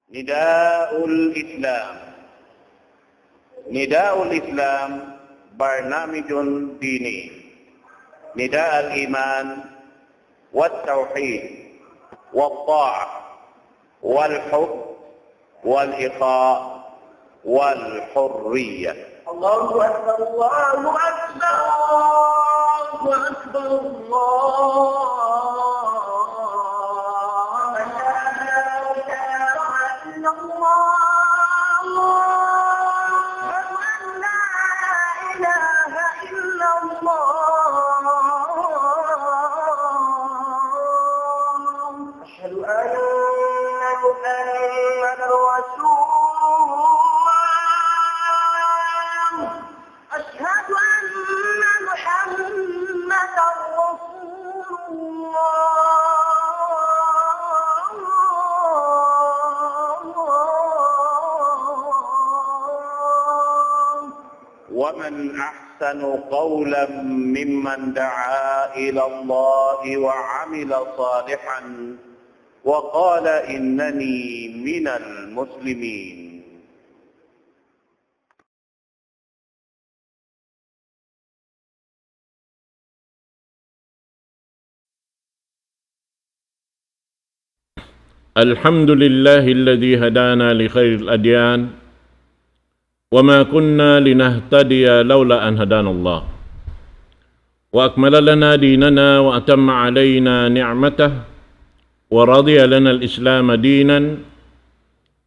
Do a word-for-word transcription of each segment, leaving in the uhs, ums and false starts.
نداء الإسلام. نداء الإسلام برنامج ديني. نداء الإيمان والتوحيد والطاعة والحب والإخاء والحرية. الله أكبر، الله أكبر، الله أكبر، الله أكبر. أشهد أن لا إله إلا الله. أشهد أن لا إله إلا الله. أشهد أن محمدا رسول الله. أشهد أن محمدا رسول الله. ومن أحسن قولا ممن دعا إلى الله وعمل صالحا وقال إنني من المسلمين. الحمد لله الذي هدانا لخير الأديان وما كنا لنهتدي لولا أن هدانا الله وأكمل لنا ديننا وأتم علينا نعمته ورضي لنا الإسلام دينا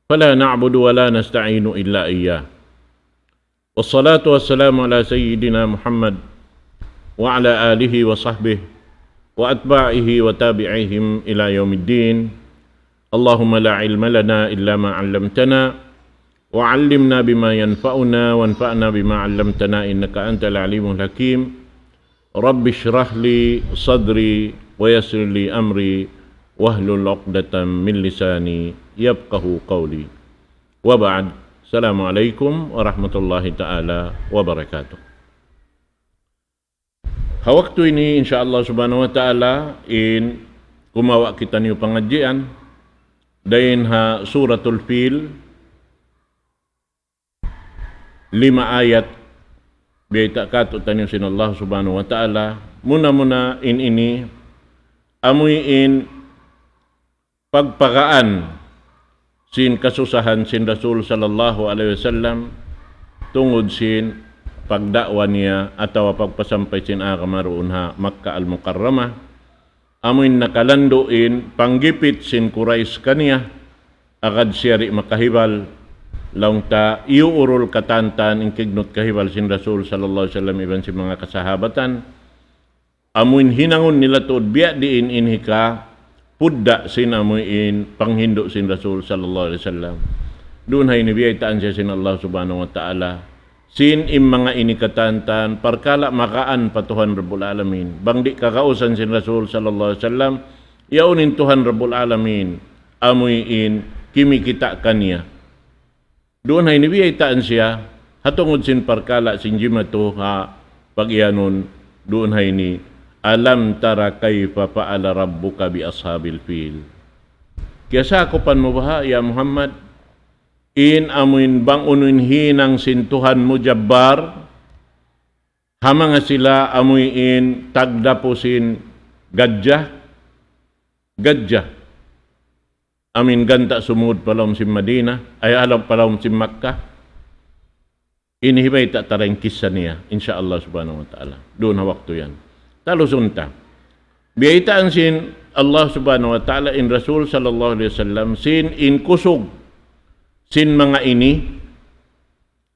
فلا نعبد ولا نستعين إلا إياه. والصلاة والسلام على سيدنا محمد وعلى آله وصحبه وأتباعه وتابعيهم إلى يوم الدين. اللهم لا علم لنا إلا ما علمتنا وعلمنا بما ينفعنا وانفعنا بما علمتنا إنك أنت العليم الحكيم. رب اشرح لي صدري ويسر لي أمري واحلل عقدة من لساني يفقهوا قولي. وبعد. السلام عليكم ورحمة الله تعالى وبركاته. Ha waktu ini, insya Allah subhanahu wa ta'ala, in kumawa' kitaniyu pangadjian dayn ha Suratul Fil, lima ayat, biyayta' kātu'niyu sin Allah subhanahu wa ta'ala. Muna-muna in ini, amuin pagpagaan sin kasusahan sin Rasul sallallahu alayhi wasallam tungud sin pagda'wa niya atawa pagpasampay sin agama duun ha Makkah Al-Mukarramah. Amuin nakalandu' in panggipit sin Quraysh kaniya, agad siya di' makahibal, laung ta iyuurul katantan in kignut kahibal sin Rasul sallallahu alayhi wasallam iban sin manga kasahabatan. Amuin hinangun nila tuud biya' diin in hikapudda' sin amuin panghindu' sin Rasul sallallahu alayhi wasallam. Duun ha ini biyaytaan siya sin Allah subhanahu wa ta'ala. Sin in manga ini katantan, parkala' magaan pa Tuhan Rabbul Alamin. Bang di' kagausan sin Rasul sallallahu alayhi wasallam, yaun in Tuhan Rabbul Alamin, amuin kimikita' kaniya. Duun ha ini biyaytaan siya, ha tungud sin parkala' sin jimatu ha pagiyanun, duun ha ini, ألم تر كيف فعل ربك بأصحاب الفيل. Kiyasakupan mu baha', ya Muhammad, in amuin bang unu in hinang sin Tuhan mu Jabbar, ha manga sila amuin tagdapu sin gadja, gadja. Amuin ganta' sumud pa lawm sin Madina, ay, ha lawm, pa lawm sin Makkah. Ini hibayta' ta in kissa niya, insya Allah subhanahu wa ta'ala. Duun ha waktu yan. Talusun ta. Biyaytaan sin Allah subhanahu wa ta'ala in Rasul sallallahu alayhi wasallam, sin in kusug sin manga ini,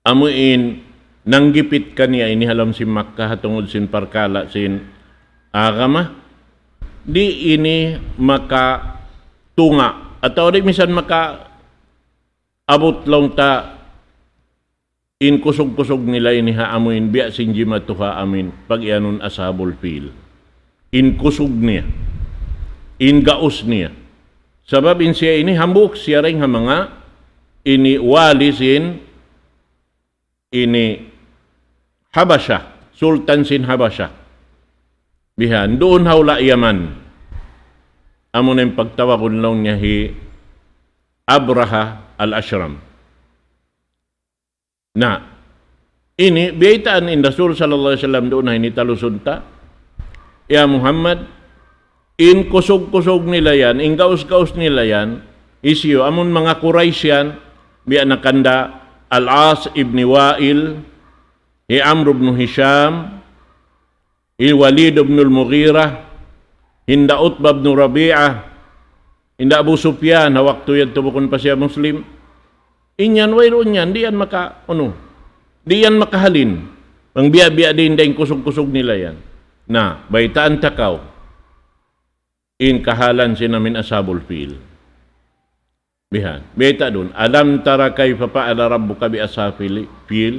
amuin nanggipit kaniya ini ha lawm sin Makkah ha tungud sin parkala' sin agama, di' ini makatunga', atawa di' misan makaabut laung ta in kusug-kusug nila ini ha amuin biya' sin jimatu ha amuin pagiyanun Ashabul Fil. In kusug niya, in gaus niya. Sabab in siya ini hambuuk siya dayn ha manga ini wali sin ini Habasha, Sultan sin Habasha. Bihan, duun ha hula' Yaman. Amuna in pagtawagun laung niya hi Abraha al-Ashram. Na, ini biyaytaan in Rasul sallallahu alayhi wasallam duun ha ini talusun ta, "Ya Muhammad, in kusug-kusug nila yan, in gaus-gaus nila yan, hisiyu, amun manga Quraysh yan, biya' na kanda Al-As ibn Wa'il, hi Amr ibn Hisham, hi Walid ibn al-Mughirah, hinda Utbah ibn Rabi'ah, hinda Abu Sufyan, ha waktu yadtu bukun pa siya Muslim. In yan, wayruun yan, di' yan maka, unu, di' yan makahalin. Bang biya'-biya' diin da in kusug-kusug nila yan. Na, baytaan ta kaw in kahalan sin amin Ashabul Fil. Bihan. Bayta' duun. ألم تر كيف فعل ربك بأصحاب الفيل.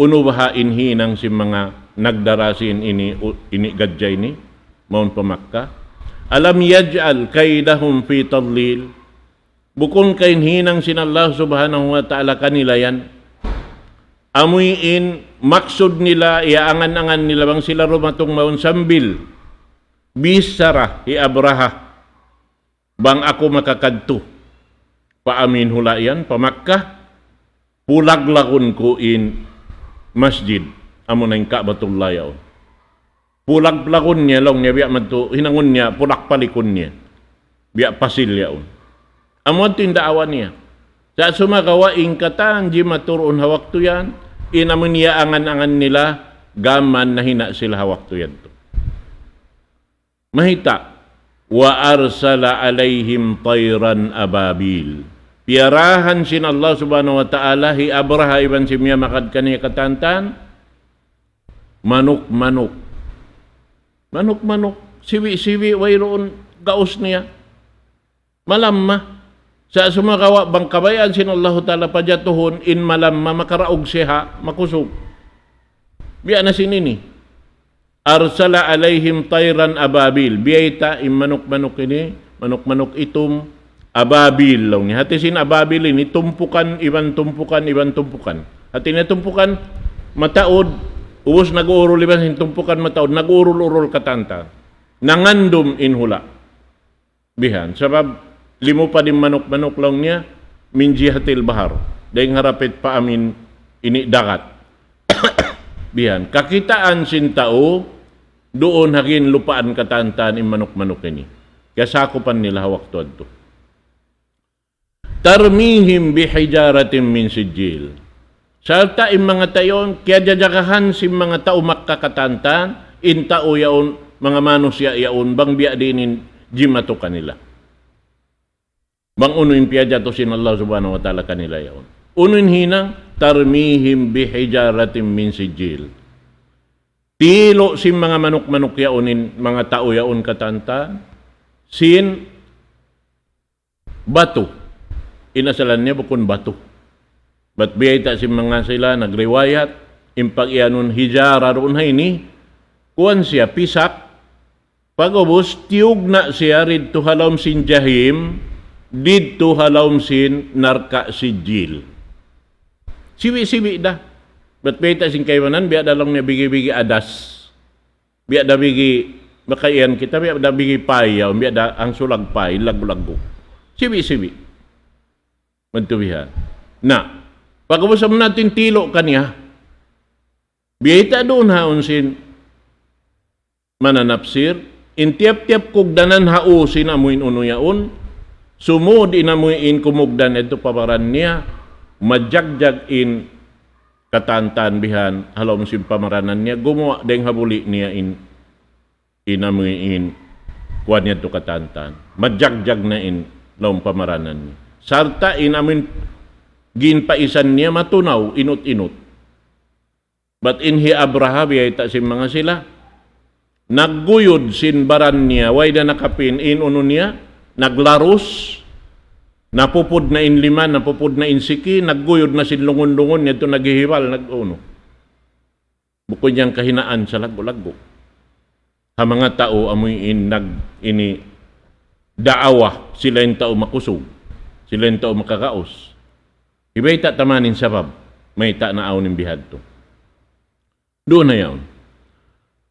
Unu baha' in hinang sin manga nagdara sin ini, u-, ini gadja ini, mawn pa Makkah. ألم يجعل كيدهم في تضليل. Bukun ka in hinang sin Allah Subhanahu wa Ta'ala kanila yan. Amuin maksud nila, iyaangan-angan nila bang sila dumatung mawn sambil bichara hi Abraha. Bang aku makakadtu pa amin hula' yan, pa Makkah, pulaglagun ku in masjid, amuna in Ka'batullah yaun. Pulaglagun niya, laung niya, biya' madtu, hinangun niya, pulak-palikun niya. Biya' pasil yaun. Amu yadtu in daawa niya. Sa' sumagawa' in katan jimatu duun ha waktu yan, in amun iyaangan-angan nila, gām nahina' sila ha waktu yadtu. Mayta'? وأرسل عليهم طيرا أبابيل. Piyarahan sin Allah Subhanahu wa Ta'ala hi Abraha iban sin miyamagad kaniya katantan, manuk-manuk. Manuk-manuk. Siwi'-siwi', wayruun gaus niya. Malamma. Sa' sumagawa' bang kabayaan sin Allahu Ta'ala pajatuhun, in malamma makaraug siya, makusug. Biya' na sin ini. أرسل عليهم طيرا أبابيل. Biyayta' in manuk-manuk ini, manuk-manuk itum, ababil laung niya. Hati sin ababil ini, tumpukan, iban tumpukan, iban tumpukan. Hati niya tumpukan mataud, ubus nag-uurul iban sin tumpukan mataud, nag-uurul-urul katantan. Nangandum in hula'. Bihan. Sabab, limupad in manuk-manuk laung niya, من جهة البحر. Dayng ha dapit pa amin ini dagat. Bihan. Kakitaan sin tau, duun ha ginlupaan katantan in manuk-manuk ini. Kiyasakupan nila ha waktu yadtu. ترميهم بحجارة من سجيل. Sarta' in manga tau yaun, kiyajajagahan sin manga tau Makkah katantan, in tau yaun, manga manusiya' yaun, bang biya' diin in jimatu kanila. Bang unu in piyajatu sin Allah Subhanahu wa Ta'ala kanila yaun. Unu in hinang, ترميهم بحجارة من سجيل. Tilu' sin manga manuk-manuk yaun in manga tau yaun katantan, sin batu. In asalan niya bukun batu. Bat biyayta' sin manga sila nagriwayat, in pag-iyanun hijara duun ha ini, kuwan siya, pisak, pag'ubus, tiyugna' siya didtu ha lawm sin jahim, didtu ha lawm sin narka' sijil. Siwi'-siwi' da. Bat biyayta' sin kaibanan, biya' da laung niya bigi-bigi adas. Biya' da bigi, makaiyan kita, biya' da bigi pay, yaun, biya' da hangsulag pay, laggu'-laggu'. Siwi'-siwi'. Madtu bihan. Na, pag'ubus amu na in tilu' kaniya, biyayta' duun ha yaun sin mananapsir, in tiyap-tiyap kugdanan ha u sin amuin unu yaun, sumud in amuin kumugdan yadtu pa baran niya, majagjag in katantan bihan, ha lawm sin pamaranan niya, gumuwa' dayng ha buli' niya in, in amuin, kuwan yadtu katantan. Majagjag na in lawm pamaranan niya. Sarta' in amuin ginpaisan niya matunaw, inut-inut. Bat in hi Abraha, biyayta' sin manga sila, nagguyud sin baran niya, way da nakapin, in unu niya, naglarus, napupud na in lima, napupud na in siki, nagguyud na sin lungun-lungun, yadtu naghihiwal, nag-unu. Bukun yan kahinaan sa laggu'-laggu'. Ha manga tau amuin nag-, ini daawa, sila in tau makusug, sila in tau makagaus. Hibayta' ta man in sabab, mayta' naawn in bihadtu. Duun na yaun.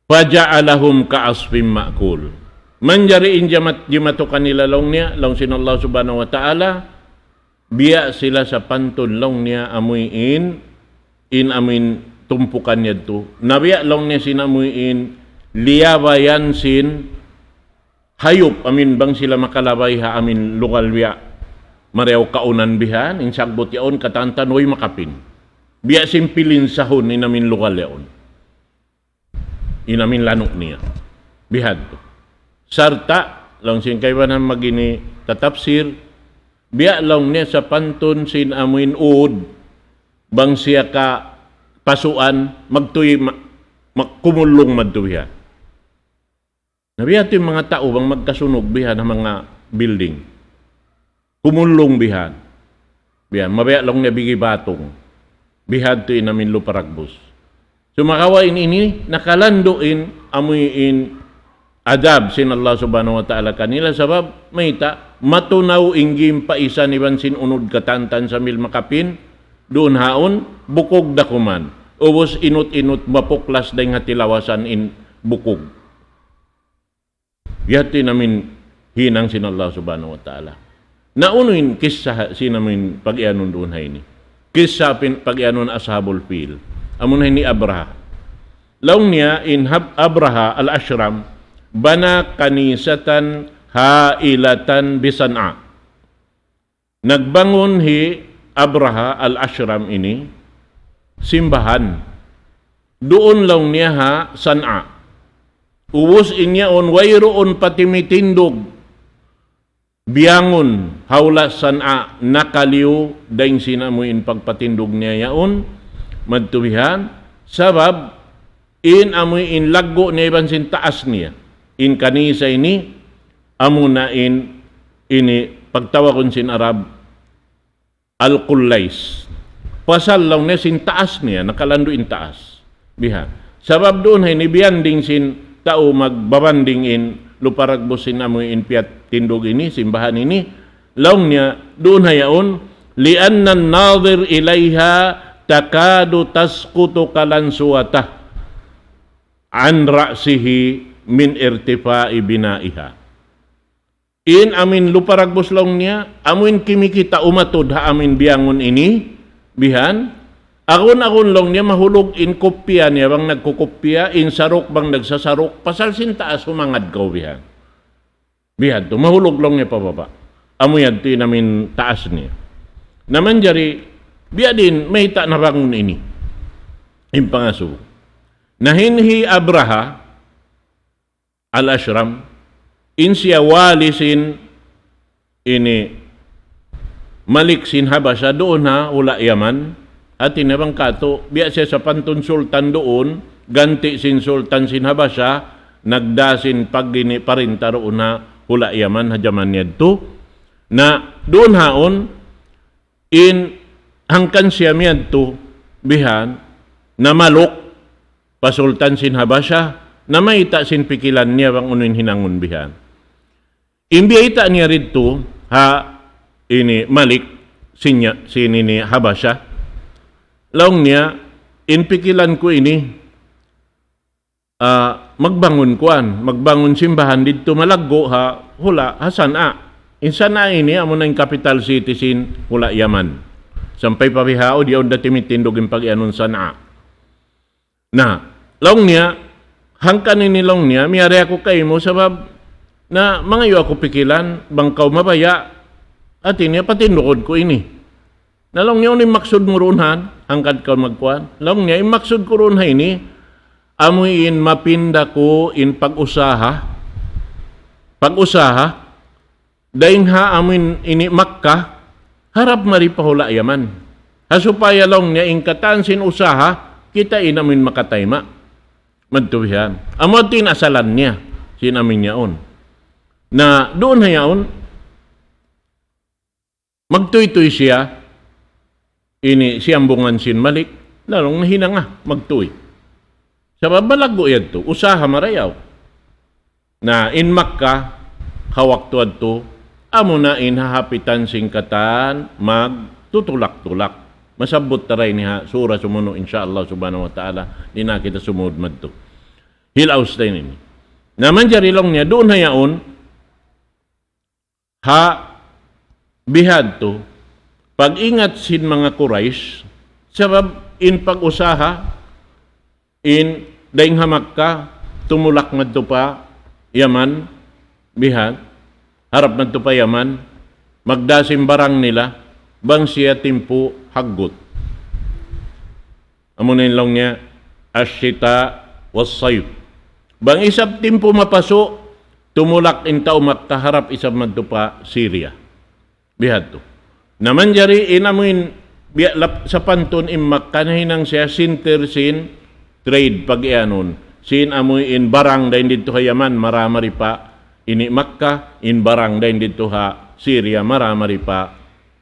فجعلهم كعصف مأكول. Manjari in jamat-, jimatu kanila laung niya, laung sin Allah Subhanahu wa Ta'ala, Biya' sila sapantun laung niya amuin, in amuin tumpukan yadtu. Na biya' laung niya sin amuin liyabayan sin hayup, amuin bang sila makalabay ha amuin lugal biya' marayaw kaunan bihan, in sagbut yaun katantan way makapin. Biya' sin pilinsahun in amuin lugal yaun. In amuin lanu' niya. Bihadtu. Sarta', laung sin kaibanan mag-ini tatapsir, biya' laung niya sapantun sin amuin ud, bang siya kapasuan, magtuy, ma-, ma-, kumulung madtu biya'. Na biya' tu in manga tau bang magkasunug bihan ha manga building. Kumulung bihan. Bihan, mabaya' laung niya bigi batung. Bihadtu in amuin lupa ragbus. Sumagawa' in ini, nakalandu' in, amuin adab sin Allah Subhanahu wa Ta'ala kanila, sabab, mayta', matunaw in gimpaisan iban sin unud katantan sambil makapin, duun haun, bukug da kuman. Ubus inut-inut mapuklas dayng ha tilawasan in bukug. Yadtu in amuin hinang sin Allah Subhanahu wa Ta'ala. Na unu in kissa sin amuin pag-iyanun duun ha ini. Kissa pin-, pag-iyanun Ashabul Fil. Amun ha ini Abraha. Laung niya in hab-, Abraha al-Ashram, بنى كنيسة هائلة بصنعاء. Nagbangun hi Abraha al-Ashram ini, simbahan. Duun laung niya ha San'a. Ubus in yaun wayruun pa timitindug. Biyangun ha hula' San'a nakaliyu dayng sin amuin pagpatindug niya yaun. Madtu bihan. Sabab in amuin laggu' niya iban sin taas niya. In kanisa ini, amuna in ini pagtawagun sin Arab, Al-Qullais. Pasal laung niya sin taas niya, nakalandu' in taas. Biha. Sabab duun ha ini biyanding sin tau magbabanding in lupa ragbus sin amuin piyatindug ini, simbahan ini. Laung niya, duun ha yaun, لأن الناظر إليها تكاد تسقط كالأنسوة عن رأسه من ارتفاع بنائها. In amuin lupa ragbus laung niya, amuin kimikita' umatud ha amuin biyangun ini, bihan, agun-agun laung niya mahulug in kupiya niya bang nagkukupiya, in saruk bang nagsasaruk, pasal sin taas humangad kaw bihan. Bihadtu, mahulug laung niya pa baba'. Amu yadtu in amuin taas niya. Na manjari, biya' diin, mayta' nabangun ini. In pangasubu. Na in hi Abraha, Al-Ashram, in siya wali sin ini malik sin Habasha duun ha hula' Yaman, hati niya bang katu', biya' siya sapantun sultan duun, ganti' sin sultan sin Habasha, nagdā sin pag-ini parinta duun ha hula' Yaman ha jaman yadtu. Na duun haun, in hangkan siya miyadtu bihan, namaluk pa sultan sin Habasha, namayta' sin pikilan niya bang unu in hinangun bihan. In biyayta' niya didtu, ha ini malik, sin niya, sin ini Habasha. Laung niya, in pikilan ku ini, ah, magbangun kuwan, magbangun simbahan didtu malaggu' ha hula', ha San'a. In San'a ini, amuna in capital city sin hula' Yaman. Sampay pa bihaun, yaun da timitindug in pag-iyanun San'a. Na, laung niya, hangkan ini laung niya, miyari aku kaymu sabab na mangayu' aku pikilan, bang kaw mabaya', hati niya patindugun ku ini. Na laung niya, unu in maksud mu duun han, hangkan kaw magkuwan? Laung niya, in maksud ku duun ha ini, amu in mapinda ku in pag-usaha, pag-usaha, dayng ha amuin ini Makkah, harap mari pa hula' Yaman. Ha supaya laung niya in katan sin usaha, kita' in amuin makatayma'. Madtu bihan. Amu yadtu in asalan niya, sin amuin yaun. Na, duun ha yaun, magtuytuy siya, ini siyambungan sin malik, laung niya hinanga, magtuy. Sabab malaggu' yadtu, usaha marayaw. Na, in Makkah, ha waktu yadtu, amuna in hahapitan sin katan magtutulak-tulak. Masabbut ta dayn ha sura sumunu', insya Allah subhanahu wa ta'ala, di' na kita sumud madtu. Hilaus ta ini. Na manjari laung niya, duun ha yaun, ha bihadtu, pag-ingat sin manga Quraysh, sabab in pag-usaha, in dayn ha Makkah, tumulak madtu pa Yaman, bihan, harap madtu pa Yaman, magdā sin barang nila, bang siya timpu haggut. Amuna in laung niya, الشتاء والصيف. Bang isab timpu mapasu', tumulak in tau Makkah harap isab madtu pa Syria. Bihadtu. Na manjari in amuin biya' lap-, sapantun in Makkah nahinang siya center sin trade pag-iyanun. Sin amuin barang dayn didtu ha Yaman, mara mari pa ini Makkah, in barang dayn didtu ha Syria, mara mari pa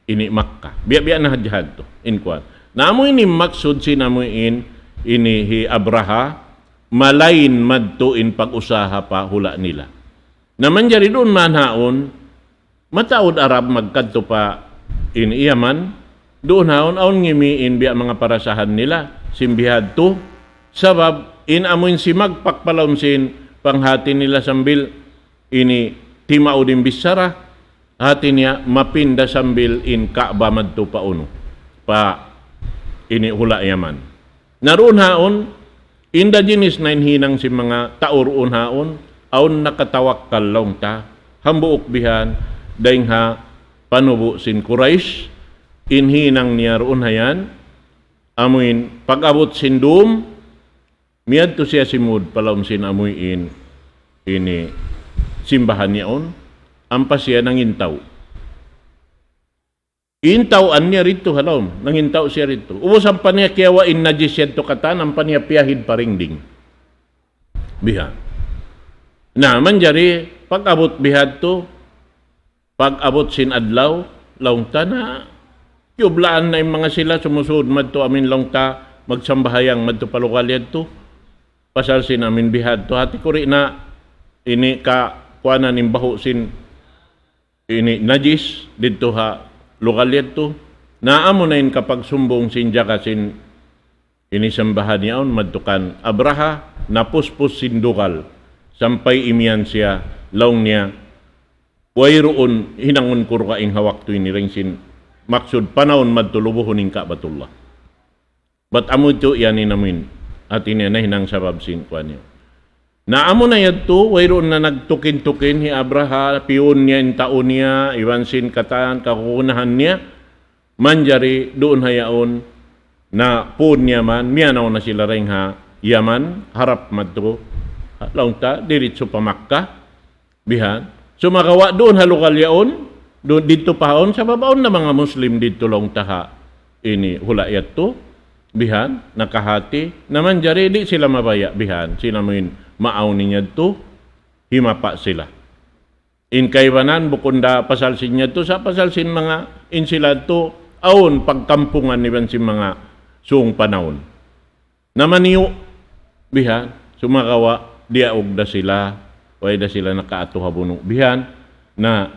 ini Makkah. Biya'-biya' na hadja hadtu, in kuwan. Na amuin in maksud sin amuin ini hi Abraha, malain madtu in pag-usaha pa hula' nila. Na manjari duun manhaun, mataud Arab magkadtu pa in Yaman, duun haun awn ngimi in biya' manga parasahan nila, sin bihadtu, sabab in amuin simagpak pa lawm sin panghati nila sambil ini timaud in bichara, hati niya mapinda sambil in Ka'bah madtu pa unu, pa ini hula' Yaman. Na duun haun, inda jinis na in hinang sin manga tau duun haun, awn nakatawakkal laung ta, hambuuk bihan, dayn ha panubu' sin Quraysh, in hinang niya duun hayan, amuin pag-abut sin dum, miyadtu siya simud pa lawm sin amuin, ini simbahan yaun, ampa siya nangintaw. Intawan niya didtu ha lawm, nangintaw siya didtu. Ubus ampa niya kiyawa' in najis yadtu katan, ampa niya piyahid pa dingding. Biha. Na, manjari, pag-abut bihadtu, pag-abut sin adlaw, laung ta na, kiyublaan na in manga sila, sumusud madtu amin laung ta, magsambahayang madtu pa lugal yadtu. Pasal sin amin bihadtu, hati ku di' na, ini ka, kuwanan in bahu' sin ini najis didtu ha lugal yadtu. Na amu na in kapagsumbung sin jaga sin ini sambahan yaun madtu kan Abraha, napuspus sin dugal sampay imiyan siya laung niya, wayruun hinangun ku dugaing ha waktu ini dayn sin maksud panawun madtu lubuhun in Ka'batullah. Bat amu yadtu yan in amuin. Hati niya nahinang sabab sin kuwan niya. Na amu na yadtu, wayruun na nagtukin-tukin hi Abraha, piyun niya in tau niya, iban sin katan, kakunahan niya, manjari duun ha yaun, na pun niya man, miyanaw na sila dayn ha Yaman, harap madtu, laung ta, diritsu pa Makkah, bihan. Sumagawa' duun ha lugal yaun, duun didtu pa haun, sabab awn na manga Muslim didtu laung ta ha ini hula' yadtu, bihan, nakahati, na manjari di' sila mabaya' bihan, sila muin maawn niya yadtu, himapa sila. In kaibanan bukun da pasal sin yadtu, sa' pasal sin manga in sila yadtu, awn pagkampungan iban sin manga sung panawun. Na maniyu', bihan, sumagawa', diyaug da sila, way da sila nakaatu ha bunu', bihan, na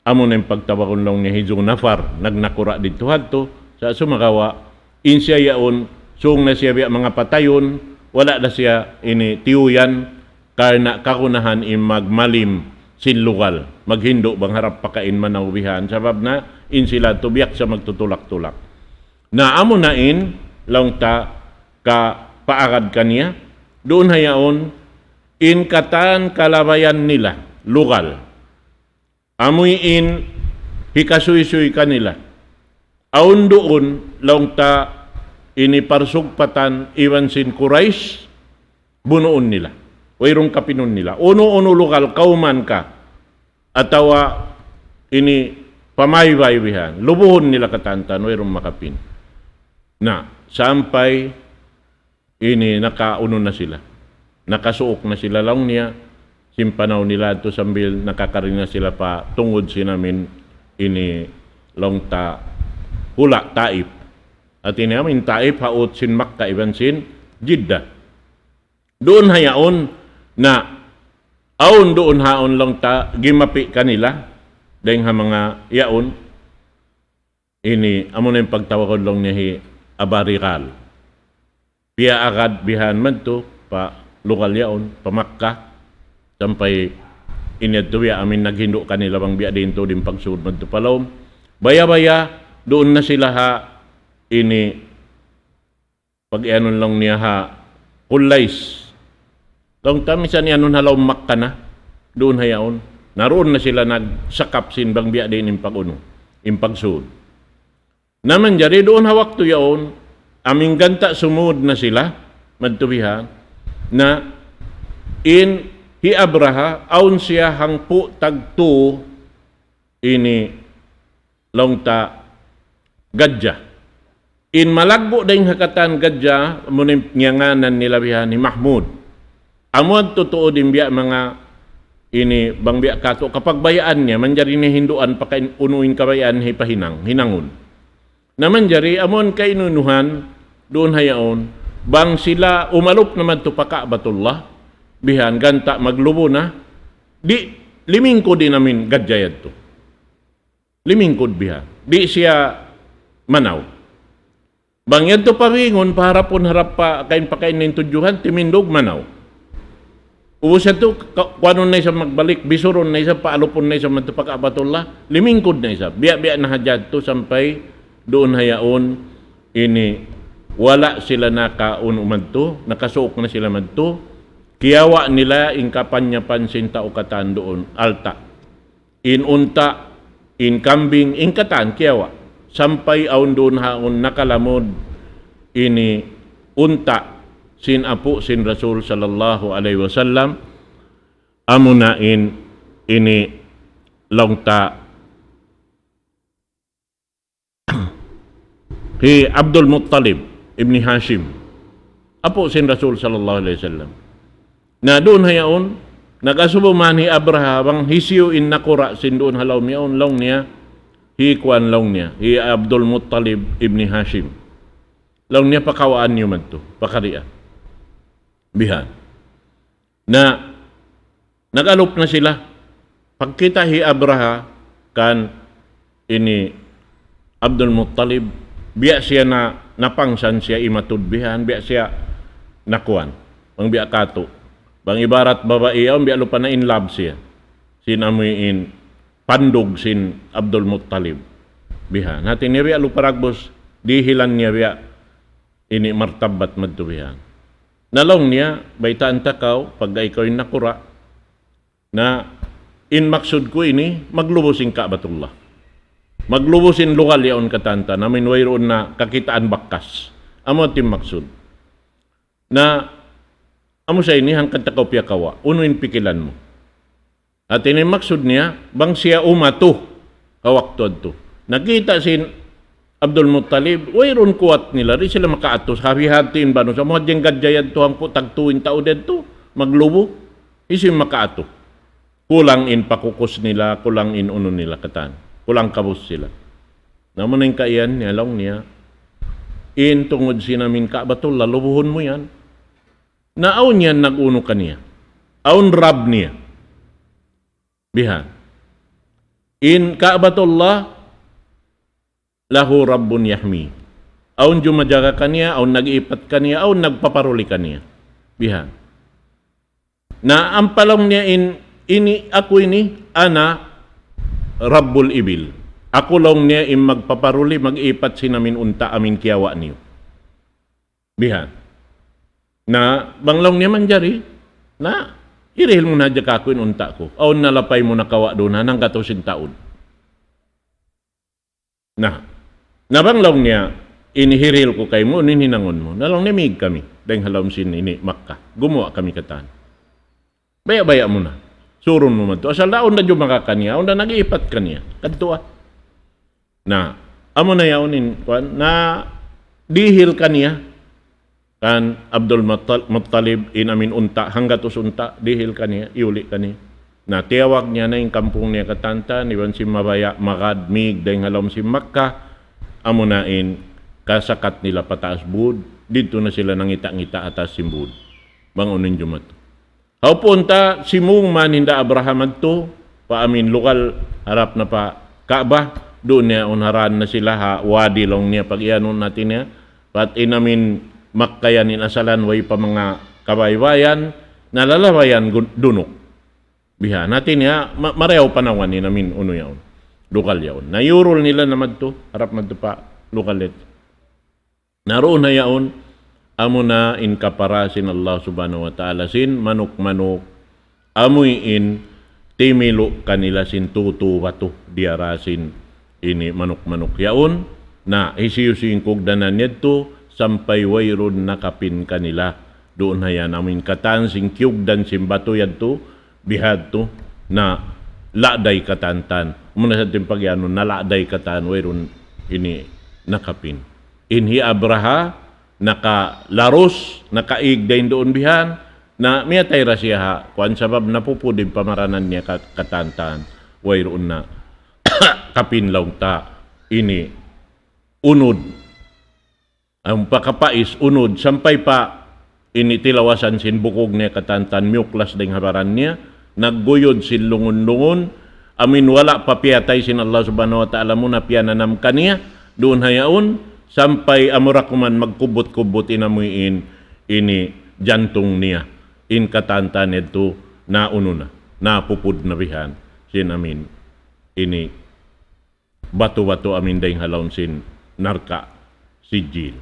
amu na in pagtawagun laung niya hi Zu Nafar, nagnakura' didtu hadtu, sa' sumagawa', in siya yaun, sung na siya biya' manga patayun, wala' da siya ini tiyuyan, karna' kagunahan in magmalim sin lugal, maghindu' bang harap pakain manaw bihan, sabab na in sila tu biya' sa magtutulak-tulak. Na amu na in, laung ta, kapaagad kaniya, duun ha yaun, in katan kalabayan nila, lugal. Amuin hikasuysuy kanila. Awn duun, laung ta, ini parsugpatan iban sin Quraysh, bunuun nila. Wayruun kapinun nila. Unu-unu lugal, kawman ka, atawa ini pamaybay bihan, lubuhun nila katantan, wayruun makapin. Na, sampay ini nakaunu na sila. Nakasuuk na sila laung niya, sin panaw nila tu sambil nakakari na sila pa tungud sin amin ini laung ta hula' Taif. At ini amin Taif haut sin Makkah iban sin Jeddah. Duun ha yaun na awn duun haun laung ta gimapi' kanila dayn ha manga yaun. Ini, amu na in pagtawagun laung niya hi Aba Rigal. Piyaagad bihan madtu pa lugal yaun, pa Makkah, sampay in yadtu biya' amin naghindu' kanila bang biya' diin tuud in pagsud madtu pa lawm. Baya-baya, Duun na sila ha ini, pag-iyanun laung niya ha Qullais. Laung ta minsan iyanun ha lawm Makkah na, duun ha yaun. Na duun na sila nagsakap sin bang biya' diin in pag-unu, in pagsud. Na manjari duun ha waktu yaun, amu in ganta' sumud na sila, madtu bihan, na in hi Abraha, awn siya hangpu' tagtu ini laung ta gadja. In malaggu' dayn ha katan gadja, amu in ngiyangānan nila bihan hi Mahmud. Amu yadtu tuud in biya' manga ini bang biya' katu' kapagbayaan niya, manjari niya hinduan pakain unu in kabayaan niya hipahinang, hinangun. Na manjari amu in kainunuhan duun ha yaun, bang sila umalup na madtu pa Ka'batullah, bihan ganta' maglubu na, di' limingkud in amu in gadja yadtu. Limingkud bihan. Di' siya manaw. Bang yadtu pa bingun, paharapun harap pa kain pakain na in tudjuhan, timindug manaw. Ubus yadtu, ka-, kuanun na isab magbalik, bisurun na isab, paalupun na isab madtu pa Ka'batullah, limingkud na isab. Biya'-biya' na hadja yadtu sampay duun ha yaun ini wala' sila nakaunu madtu, nakasuuk na sila madtu, kiyawa' nila in kapanyapan sin tau katan duun, alta'. In unta', in kambing, in katan, kiyawa'. Sampay awn duun ha yaun nakalamud ini unta' sin apu' sin Rasul sallallahu alayhi wasallam, amuna in ini laung ta hi Abdul Muttalib ibni Hashim, apu' sin Rasul sallallahu alayhi wasallam. Na duun ha yaun, nag-asubu man hi Abraha bang hisiyu in nakura' sin duun ha lawm yaun, laung niya, hi kuan laung niya, hi Abdul Muttalib ibni Hashim. Laung niya pakawaan niyu madtu, pakarian. Bihan. Na nag-alup na sila. Pagkita' hi Abraha kan ini Abdul Muttalib, biya' siya na, napangsan siya imatud bihan, biya' siya nakuan. Bang biya' katu'. Bang ibarat babai yaun, biya' lupa na in love siya. Sin amuin pandug sin Abdul Muttalib. Bihan. Hati niya biya' lupa ragbus, dihilan niya biya' ini martabat madtu bihan. Na laung niya, baytaan ta kaw, pagga ikaw in nakura', na in maksud ku ini, maglubu sin Ka'batullah. Maglubu sin lugal yaun katan ta, amu in wayruun na kakitaan bakas. Amu in maksud. Na, amu sa ini, hangkan ta kaw piyakawa', unu in pikilan mu. Hati niya maksud niya, bang siya umatu, ha waktu yadtu. Nakita' sin Abdul Muttalib, wayruun kuwat nila, di' sila makaatu, hati-hati in banu, sa' muhajjing gadja yadtu, hangpu' tagtu in tau yadtu, maglubu, hisiyu in makaatu. Kulang in pakukus nila, kulang in unu nila katan, kulang kabus sila. Na amu na in kaiyan niya, laung niya, in tungud sin amu in Ka'batullah, lubuhun mu yan. Na awn yan nag-unu kaniya. Awn Rabb niya. Bihan. In Ka'batullah, lahu Rabbun yahmi. Awn jumajaga kaniya, awn nag-iipat kaniya, awn nagpaparuli kaniya. Bihan. Na ampa laung niya in, ini, aku ini, ana Rabbul Ibil. Aku laung niya in magpaparuli, mag-iipat sin amu in unta' amu in kiyawa' niyu. Bihan. Na, bang laung niya manjari, na, hirihil mu na hadja kaku' in unta' ku. Awn na lapay mu nakawa' duun, hanggatus in taud. Na, na bang laung niya, ini hirihil ku kaymu, unu in hinangun mu. Na laung niya, mīg kami, dayng ha lawm sin ini, Makkah. Gumuwa' kami katan. Baya'-baya' mu na. Surun mu madtu. Asal da awn na jumaga kaniya, awn na nag-iipat kaniya. Kadtu ah. Na, amu na yaun in, kuwan, na dihil kaniya, kan Abdul Muttal-, Muttalib in amu in unta', hanggatus unta', dihil kaniya, iyuli' kaniya. Na, tiyawag niya na in kampung niya katan ta, iban sin mabaya', magad, mīg, dayng ha lawm sin Makkah, amu na in kasakat nila pataas būd, didtu na sila nangita'-ngita' ha taas sin būd. Bang unu in jumatu. Hawpun ta simung man hinda Abraha madtu, pa amu in lugal harap na pa Ka'bah, duun niya unharan na sila ha wadi laung niya pag-iyanun hati niya, bat in amu in Makkah yan in asalan way pa manga kabaybayan, nalalabayan gun-, dunuk. Bihan, hati niya, ma-, marayaw panawan in amu in unu yaun. lugal yaun. Na iyurul nila na madtu, harap madtu pa lugal yadtu. Na duun ha yaun, amuna in kapara sin Allah Subhanahu wa Ta'ala sin manuk-manuk, amuin timilu' kanila sin tutu batu diyara sin ini manuk-manuk yaun. Na hisiyu-siyu in kugdanan yadtu sampay wayruun nakapin kanila. Duun ha yan amuin katan sin kiyugdan sin batu yadtu, bihadtu, na la'day katantan. Muna sa' timpag yanu, na la'day katan, wayruun ini nakapin. In hi Abraha, nakalarus, nakaig dayn duun bihan, na miyatay da siya ha, kuwan sabab napupud in pamaranan niya kat-, katantan, wayruun na kapin laung ta ini unud. Amu pa kapais unud, sampay pa ini tilawasan sin bukug niya katantan miyuklas dayn ha baran niya, nagguyud sin lungun-lungun, amuin wala' pa piyatay sin Allah Subhanahu wa Ta'ala muna piyananam kaniya, duun ha yaun, sampay amura kuman magkubut-kubut in amuin ini jantung niya, in katantan yadtu na unu na, napupud na bihan, sin amuin ini batu-batu amuin dayn ha lawm sin narka' sijjil.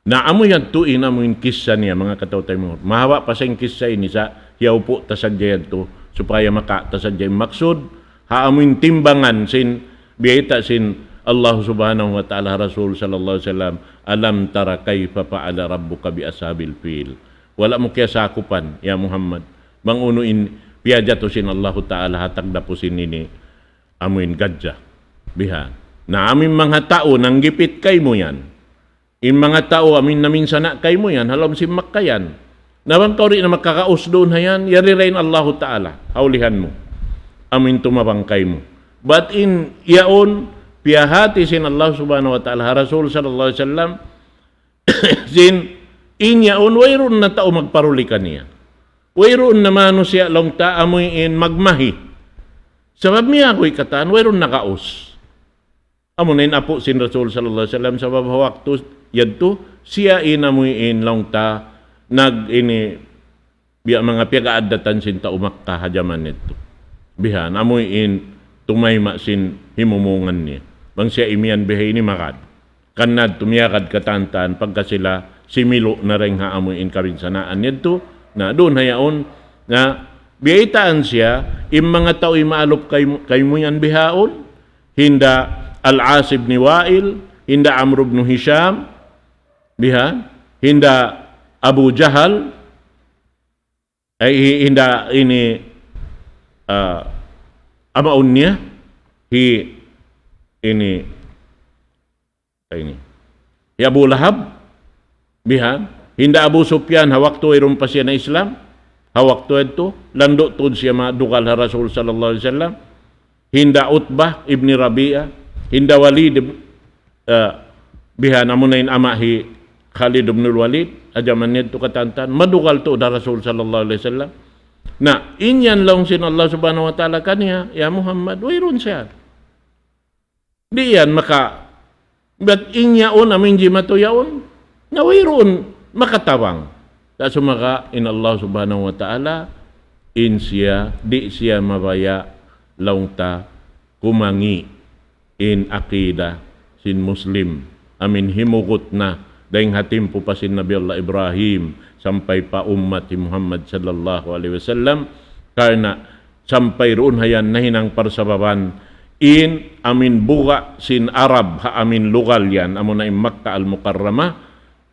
Na amu yadtu in amuin kissa niya, manga kataw-taymanghuran. Mahaba' pa sa in kissa ini sa' hiyaupu' ta sadja yadtu, supaya maka ta sadja in maksud, ha amuin timbangan sin, biyayta' sin Allah Subhanahu wa Ta'ala ha Rasul sallallahu alayhi wasallam, "Alam tara kayfa fa'ala rabbuka bi ashabil fil." Wala' mu kiyasakupan, ya Muhammad, bang unu in piyajatu sin Allahu Ta'ala ha tagdapu sin ini, amuin gadja. Bihan. Na amuin manga tau nanggipit kaymu yan. In manga tau amuin naminsana' kaymu yan, ha lawm sin Makkah yan. Na bang kaw di' na makakaus duun ha yan, yari ra in Allahu Ta'ala, ha ulihan mu. Amuin tumabang kaymu. Bat in yaun, piyahati sin Allah Subhanahu wa Ta'ala, ha Rasul sallallahu alayhi wasallam, sin in yaun, wayruun na tau magparuli kaniya. Wayruun na manusiya' laung ta amuin magmahi. Sabab miyaguy katan, wayruun nakaus. Amu na in apu' sin Rasul sallallahu alayhi wasallam, sabab ha waktu yadtu, siya in amuin laung ta, nag ini, biya' manga piyag-aaddatan sin tau Makkah ha jaman yadtu. Bihan, amuin tumayma' sin himumungan niya. Bang siya imiyan biha ini magad. Kannad tumiyagad katantan pagka sila similu' na dayn ha amuin kabinsanaan yadtu. Na duun ha yaun, na biyaytaan siya, in manga tau imaalup kaymu, kaymu yan bihaun, hinda Al-As ibn Wa'il, hinda Amr ibn Hisham, bihan, hinda Abu Jahal, ay, hi-, hinda ini, ah, amaun niya, hi-, ini, ay, ini. Hi Abu Lahab, bihan, hinda Abu Sufyan, ha waktu wayruun pa siya na Islam, ha waktu yadtu, landu' tuud siya madugal ha Rasul sallallahu alayhi wasallam, hinda Utbah ibn Rabi'ah, hinda Walid ib-, ah, bihan, amuna in ama' hi Khalid ibn al-Walid, ha jaman yadtu katantan, madugal tuud ha Rasul sallallahu alayhi wasallam. Na, in yan laung sin Allah Subhanahu wa Ta'ala kaniya, ya Muhammad, wayruun siya. Di' yan maka, bat in yaun amuin jimatu yaun, na wayruun makatabang. Sa' sumagawa' in Allah Subhanahu wa Ta'ala, in siya, di' siya mabaya' laung ta kumangi' in akida sin Muslim. Amuin himugut na dayn ha timpu pa sin Nabi Allah Ibrahim sampay pa ummat hi Muhammad sallallahu alayhi wasallam. Karna' sampay duun ha yan nahinang parsababan in amuin buga' sin Arab ha amuin lugal yan, amuna in Makkah Al-Mukarramah,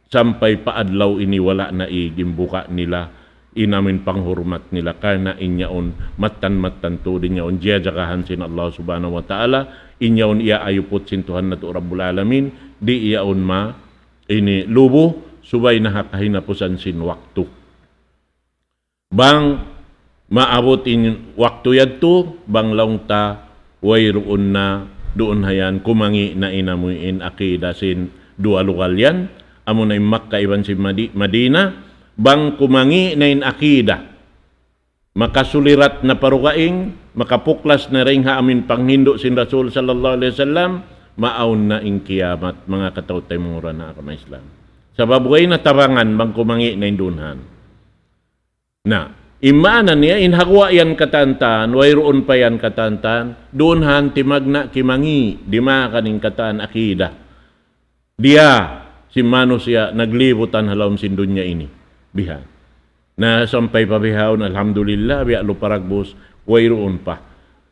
sampay pa adlaw ini wala' naig in buga' nila, in amuin panghurmat nila, karna' in yaun mattan-mattan tuud in yaun jiyajagahan sin Allah Subhanahu wa Ta'ala, in yaun iyaayuput sin Tuhan natu' Rabbul Alamin, di' yaun ma ini lubu, subay na ha kahinapusan sin waktu. Bang maabut in waktu yadtu, bang laung ta wayruun na duun ha yan, kumangi' na in amuin akida sin duwa lugal yan, amuna in Makkah iban sin Madi-, Madinah, bang kumangi' na in akida, makasulirat na pa dugaing, makapuklas na dayn ha amuin panghindu' sin Rasul sallallahu alayhi wasallam, maawn na in kiyamat, manga kataw-taymanghuran ha agama Islam. Sabab way na tabangan bang kumangi' na in duun ha yan. Na, In maana niya, in ha guwa' yan katantan, wayruun pa yan katantan, duun han timagna' kimangi', dimakan in katan akida. Diya, sin manusiya' naglibutan ha lawm sin dunya ini. Bihan. Na sampay pa bihaun, alhamdulillah, biya' lupa ragbus, wayruun pa.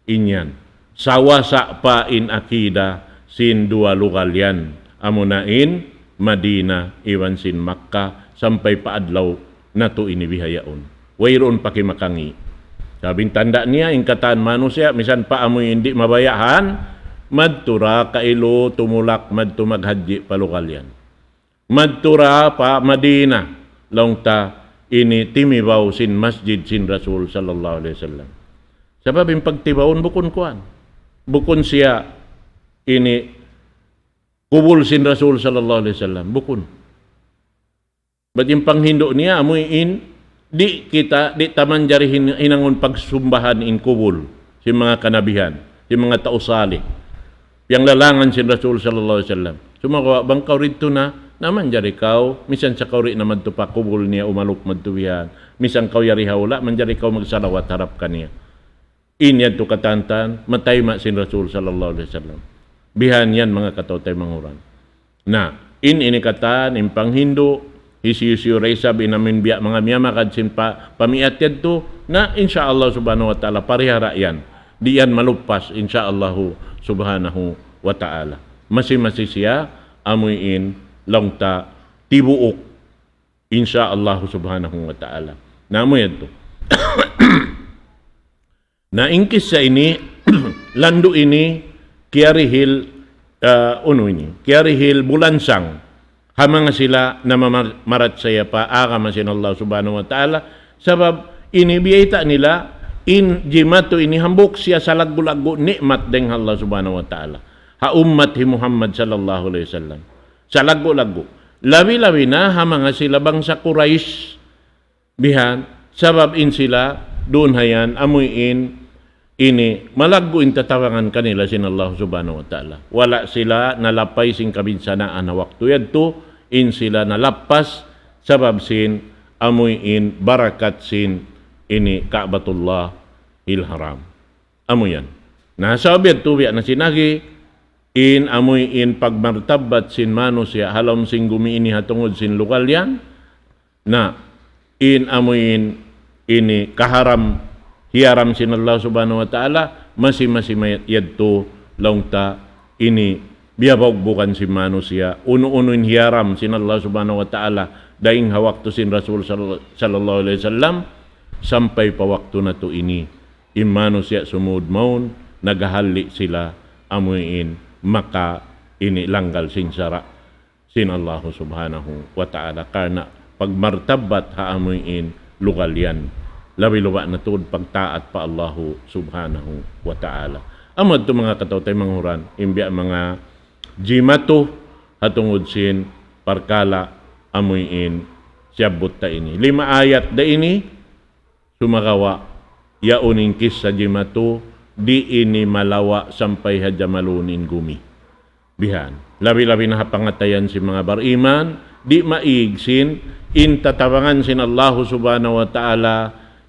In yan. Sawasa pa in akida sin duwa lugal yan. Amuna in Madina iban sin Makkah sampay pa adlaw natu' ini bihaun. Wayruun pa kimakangi'. Sabab in tanda' niya, in katan manusiya', misan pa amuin di' mabayaan, madtu ra kailu tumulak, madtu maghajji pa lugal yan. Madtu ra pa Madina, laung ta ini timibaw sin masjid sin Rasul sallallahu alayhi wasallam. Sabab in pagtibawun bukun kuwan. Bukun siya ini kubul sin Rasul sallallahu alayhi wasallam. Bukun. Bat in panghindu' niya, amuin, di' kita, di' ta manjari hin-, hinangun pagsumbahan in kubul, sin manga kanabihan, sin manga tau salih. Piyanglalangan sin Rasul sallallahu alayhi wasallam. Sumagawa' bang kaw didtu na, na manjari kaw, misan sa kaw di' na madtu pa kubul niya, umalup madtu bihan. Misan kaw yari ha hula', manjari kaw magsalawat harap kaniya. In yadtu katantan, matayma' sin Rasul sallallahu alayhi wasallam. Bihan yan manga kataw-taymanghuran. Na, in ini katan, in panghindu', hisiyu-siyu da isab in amin biya' manga miyamagad sin pa, pamiat yadtu, na, insya Allah subhanahu wa ta'ala, parihara yan. Di' yan maluppas, insya Allah subhanahu wa ta'ala. Masi-masi siya, amuin, laung ta, tibuuk, insya Allah subhanahu wa ta'ala. Na, amu yadtu. Na, in kissa ini, landu' ini, kiyarihil, ah, unu ini, kiyarihil bulansang, ha manga sila na mamar-, marachaya pa agama sin Allah subhanahu wa ta'ala, sabab ini biyayta' nila, in jimatu ini hambuuk siya salaggu'-laggu' ni'mat dayng ha Allah subhanahu wa ta'ala. Ha ummat hi Muhammad sallallahu alayhi wasallam. Salaggu'-laggu'. Labi-labi na ha manga sila bangsa Quraysh, bihan, sabab in sila, duun ha yan, amuin, ini, malaggu' in tatabangan kanila sin Allah subhanahu wa ta'ala. Wala' sila nalapay sin kabinsanaan ha waktu yadtu, in sila nalappas, sabab sin, amuin, barakat sin, ini, Ka'batullah il Haram. Amu yan. Na, sabab yadtu, biya' na sin agi, in amuin pagmartabbat sin manusiya' ha lawm sin gumi ini ha tungud sin lugal yan, na, in amuin ini kaharam, hiyaram sin Allah subhanahu wa ta'ala, masi-masi mayat yadtu laung ta ini biyabaugbugan sin manusiya', unu-unu in hiyaram sin Allah subhanahu wa ta'ala, dayng ha waktu sin Rasul sal-, sallallahu alayhi wasallam, sampay pa waktu natu' ini. In manusiya' sumud mawn, naghahalli' sila amuin maka ini langgal sin sara' sin Allahu subhanahu wa ta'ala. Karna' pagmartabbat ha amuin lugal yan. Labi-labi na tuud pagtaat pa Allahu subhanahu wa ta'ala. Amu yadtu manga kataw-taymanghuran, in biya' manga jimatu ha tungud sin parkala' amuin siyabbut ta ini. Lima ayat da ini, sumagawa', yaun in kissa jimatu, di' ini malawa' sampay ha jamalun in gumi. Bihan. Labi-labi na ha pangatayan sin manga bariman, di' maig sin, in tatabangan sin Allahu subhanahu wa ta'ala,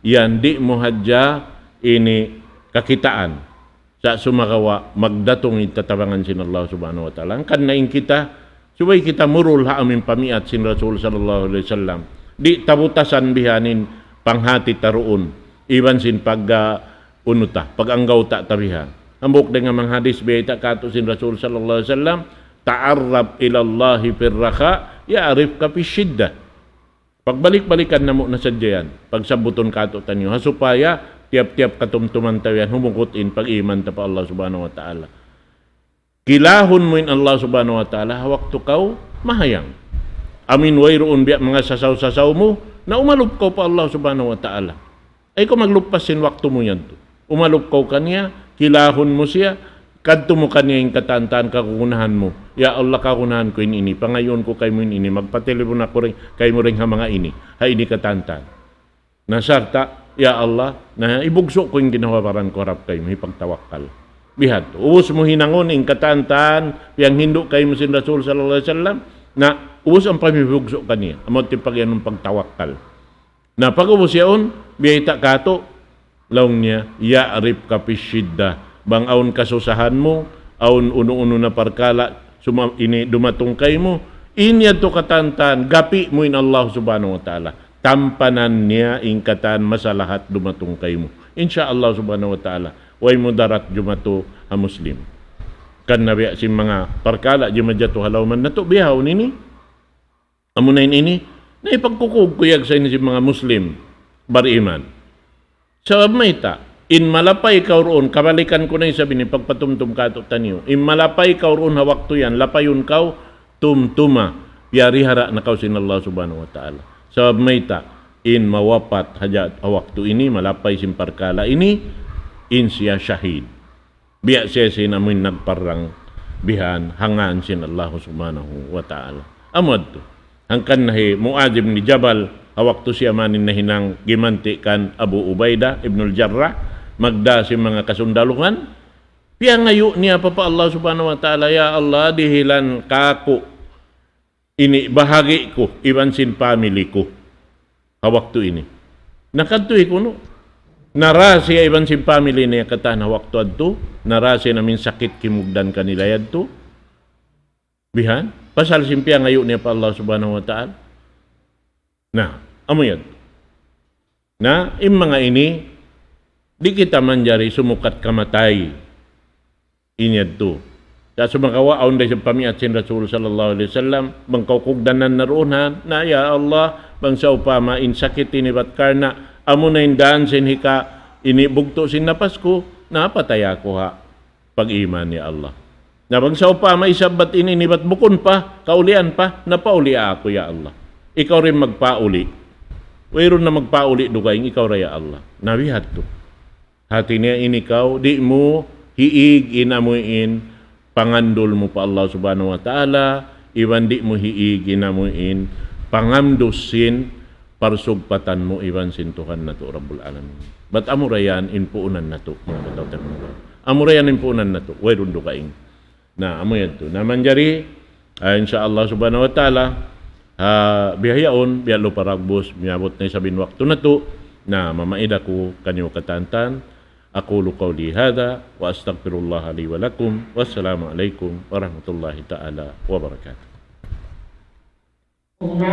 yan di' mu hadja ini kakitaan. Sa' sumagawa' magdatung in tatabangan sin Allah subhanahu wa ta'ala. Hangkan na in kita, subay kita murul ha amuin pamiat sin Rasul sallallahu alayhi wasallam. Di' ta butasan bihanin panghati ta duun. Iban sin pag, ah, unu ta, pag-anggawta' ta bihan. Hambuuk dayn ha manga hadis biyayta' kātu' sin Rasul sallallahu alayhi wasallam, "تعرف إلى الله في الرخاء يعرفك في الشدة." Pagbalik-balikan namu' na sadja yan. Pagsabbutun kātu'niyu. Ha supaya tiyap-tiyap katumtuman ta yan, humugut in pag-iman ta pa Allah subhanahu wa ta'ala. Kilahun mu in Allah subhanahu wa ta'ala, ha waktu kaw mahayang. Amuin wayruun biya' manga sasaw-sasaw mu, na umalup kaw pa Allah subhanahu wa ta'ala. Ay kaw magluppas sin waktu mu yadtu. Umalup kaw kaniya, kilahun mu siya, kadtu mu kaniya in katan-katan kagunahan mu. Ya Allah, kagunahan ku in ini, pangayuun ku kaymu in ini, magpatelepon aku dayn, kaymu dayn ha manga ini, ha ini katan-katan. Na sarta', ya Allah, na ibugsu' ku in ginhawa-baran ku harap kaymu, hipagtawakkal. Bihadtu, ubus mu hinangun in katan-katan, piyanghindu' kaymu sin Rasul sallallahu alayhi wasallam, na ubus ampa mu hibugsu' kaniya, amu yadtu in pagiyanun pagtawakkal. Na pag'ubus yaun, biyayta' katu', laung niya, يعرفك في الشدة. Bang awn kasusahan mu, awn unu-unu na parkala', suma-, ini dumatung kaymu, in yadtu katan-katan, gapi' mu in Allah Subhanahu wa Ta'ala. Tampanan niya in katan masalahat dumatung kaymu. Insya Allah Subhanahu wa Ta'ala, way mudarat jumatu ha Muslim. Kan nabi sin manga parkala' jimajatu ha lawman natu' bihaun ini. Amuna in ini, na ipagkukug kuyag sa ini sin manga Muslim bariman. Sabab mayta', in malapay kaw duun, kabalikan ku na isab ini pagpatumtum katu' taniyu. In malapay kaw duun ha waktu yan, lapayun kaw, tumtuma, piyarihara na kaw sin Allah Subhanahu wa Ta'ala. Sabab mayta', in mawapat hadja ha waktu ini, malapay sin parkala' ini, in siya shahid. Biya' siya sin amuin nagparang bihan ha ngan sin Allah Subhanahu wa Ta'ala. Amu yadtu. Hangkan na hi Muadz ibn Jabal, ha waktu siya mayan nahinang gimanti' kan Abu Ubaidah ibn al-Jarrah, magdā sin manga kasundaluhan, piyangayu' niya pa Allah Subhanahu wa Ta'ala, "Ya Allah, dihilan kāku' ini bahagi' ku, iban sin family ku ha waktu ini." Na kadtu hi kunu'. Nara siya iban sin family niya katan ha waktu yadtu, nara siya na amuin sakit kimugdan kanila yadtu. Bihan, pasal sin piyangayu' niya pa Allah Subhanahu wa Ta'ala. Na, amu yadtu. Na, in manga ini, di' kita manjari sumukat kamatay. Ini yadtu. Sa' sumagawa' awn da isab pamiyat sin Rasul sallallahu alayhi wasallam, bang kaw kugdanan na duun ha, na, "Ya Allah, bang sawpama in sakit ini bat karna', amuna in dān sin hika ini bugtu' sin napas ku, na patay aku ha pag-iman, ya Allah. Na bang sawpama isab bat ini, ini bat bukun pa, kaulian pa, na paulia aku, ya Allah. Ikaw da in magpauli. Wayruun na magpauli dugaing, ikaw da, ya Allah." Na biya' hādtu. Hāti niya ini kaw, di' mu hiig in amuin pangandul mu pa Allah Subhanahu wa Ta'ala, iban di' mu hiig in amuin pangamdus sin parsugpatan mu iban sin Tuhan natu' Rabbul Alamin. Bat amura yan in puunan natu', manga kataw-taymanghuran. Amura yan in puunan natu', wayruun dugaing. Na, amu yadtu. Na manjari, ah, insya Allah Subhanahu wa Ta'ala, ah, bihaun, biya' lupa ragbus, miyabut na isab in waktu natu', na mamaid aku kaniyu katantan. أقول قولي هذا وأستغفر الله لي ولكم. والسلام عليكم ورحمة الله تعالى وبركاته. الله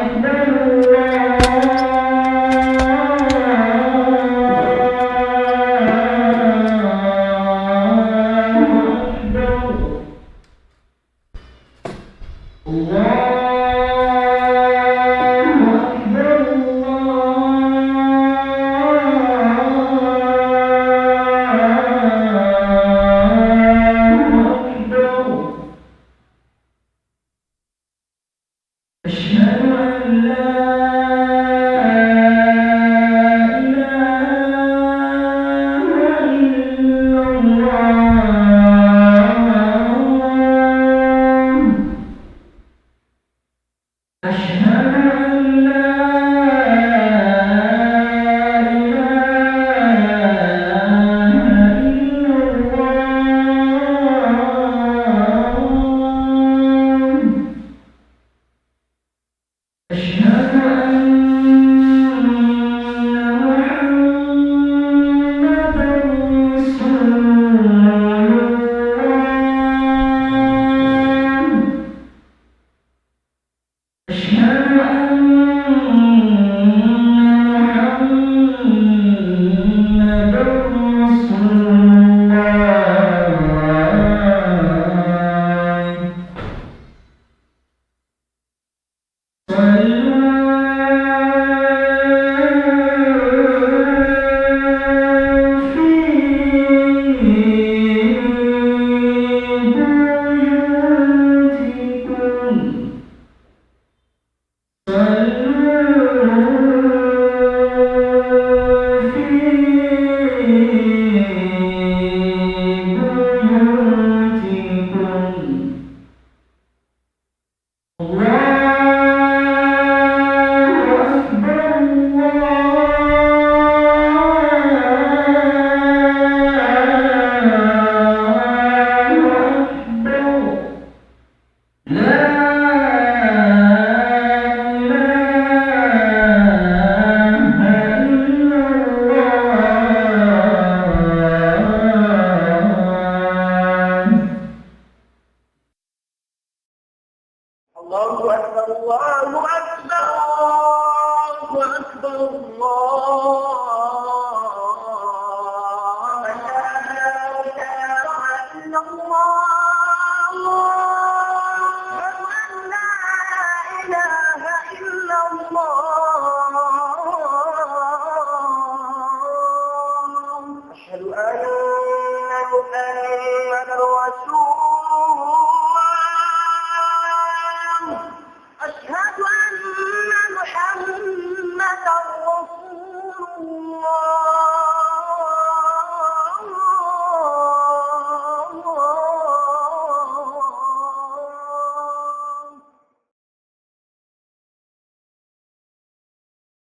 أكبر، الله أكبر. الله أكبر، الله أكبر. أشهد أن لا إله إلا الله. محمد رسول